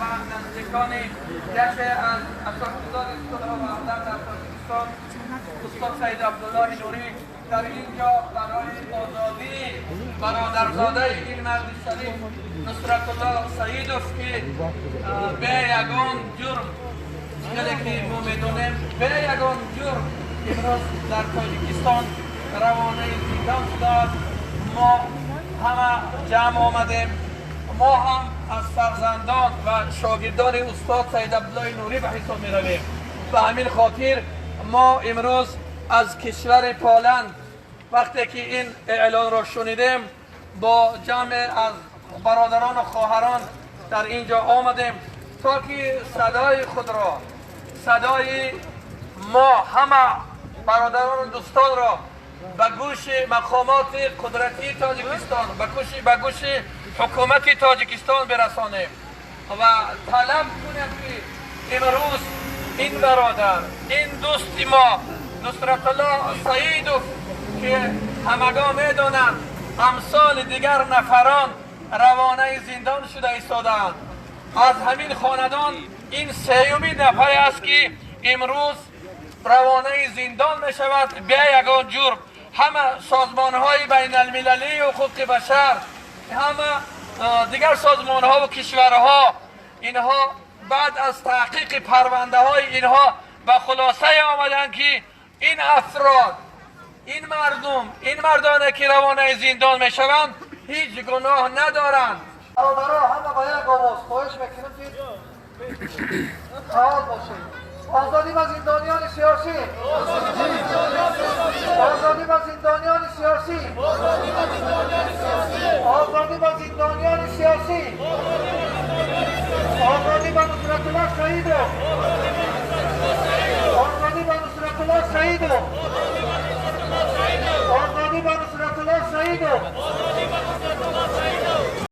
و نزدیکان یکی از اساسگزار صلح و وحدت در تاجیکستان، استاد سید عبدالله نوری، در اینجا برای آزادی برادرزاده این مرد شریف نصرت الله سعیدوف که به یگان جرم، چیزی که ما میدونیم، به یگان جرم امروز در تاجیکستان روانه زندان شده است، ما همه جمع آمدیم. ما هم از فرزندان و شاگردان استاد سید عبدالله نوری به حساب می رویم. به همین خاطر ما امروز از کشور پالند وقتی که این اعلان را شنیدیم، با جمع از برادران و خواهران در اینجا آمدیم تا که صدای خود را، صدای ما همه برادران و دوستان را به گوش مقامات قدرتی تاجیکستان، به گوش حکومت تاجیکستان برسانیم و طلب کنیم که امروز این برادر، این دوست ما نصرت الله سعیدوف که همگان میدانند امثال دیگر نفران روانه زندان شده ایستادند، از همین خاندان این سیومی نفر است که امروز روانه زندان می شود بی یگان جرم. همه سازمان های بین المللی حقوق بشر، همه دیگر سازمان ها و کشورها، اینها بعد از تحقیق پرونده های اینها به خلاصه آمدن که این افراد، این مردم، این مردانه که روانه زندان می شوند هیچ گناه ندارند. برادرها، همه با یک آواز خواهش میکنم که فعال باشید. آزادی به زندانیان سیاسی، آزادی به زندانیان سیاسی، آزادی به زندانیان سیاسی، آزادی به نصرت الله سعیدوف، آزادی به نصرت الله سعیدوف، آزادی به نصرت الله سعیدوف.